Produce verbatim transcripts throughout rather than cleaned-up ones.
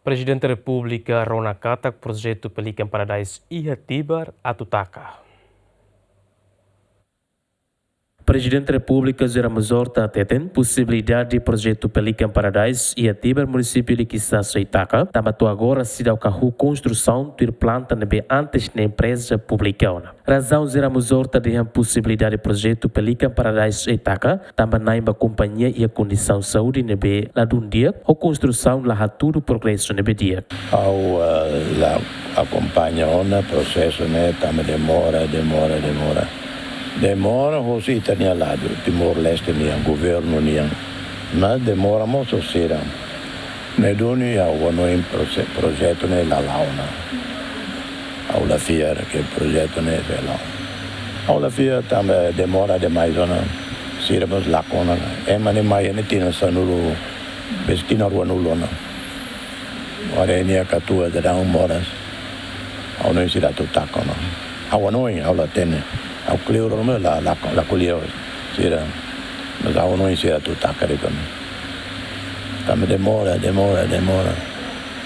Prezidente Repúblika rona katak projetu Pelican Paradise iha Tibar atu taka. Prezidente Repúblika José Ramos Horta hateten posibilidade projetu Pelican Paradise iha Tibar, munisípiu Liquiçá, sei taka, tanba to'o agora seidauk hahú konstrusaun tuir planta ne'ebé antes ne'e empreza públika ona. Razaun José Ramos Horta dehan posibilidade projetu Pelican Paradise sei taka, tanba na'in ba kompañia iha kondisaun saúde ne'ebé ladún di'ak, ho konstrusaun la hatudu progresu ne'ebé di'ak. Ha'u, eh, la akompaña ona prosesu ne'e, tanba demora, demora, demora. Demora hosi ita-nia ladu, Timor-Leste nian, governu nian. Mas demora mós ho sira. Ne'e duni ha'u hanoin proje-, projetu ne'e la la'o ona. Ha'u la fiar ke projetu ne'e sei la'o ona. Ha'u la fiar tanba demora demais ona. Sira mós lakon ona. Ema ne'e mai ne'e tinan sanulu, besik tinan ruanulu ona. Agora nia katuas daudaun moras. Ha'u hanoin sira atu taka ona. Ha'u hanoin, ha'u la hatene. Ha'u kleur ona la, la, la ko'alia ho sira. Mas ha'u hanoin sira atu taka de'it ona. Tanba demora, demora, demora.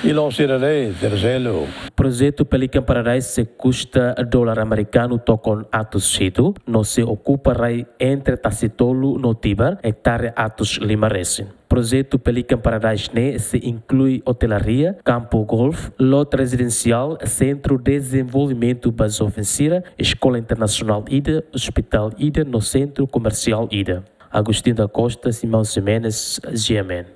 I la'ós sira de'it, terseiro. Projetu Pelican Paradise sei kusta dolar amerikanu tokon atus hitu, no sei okupa rai entre Tasitolu no Tibar, ektare atus lima resin. Projetu Pelican Paradise ne'e sei inklui otelaria, kampu golf, lote rezidensiál, sentru dezenvolvimentu ba joven sira, eskola internasionál ida, ospitál ida no sentru komersiál ida. Agostinho da Costa, Simão Ximenes, G M N.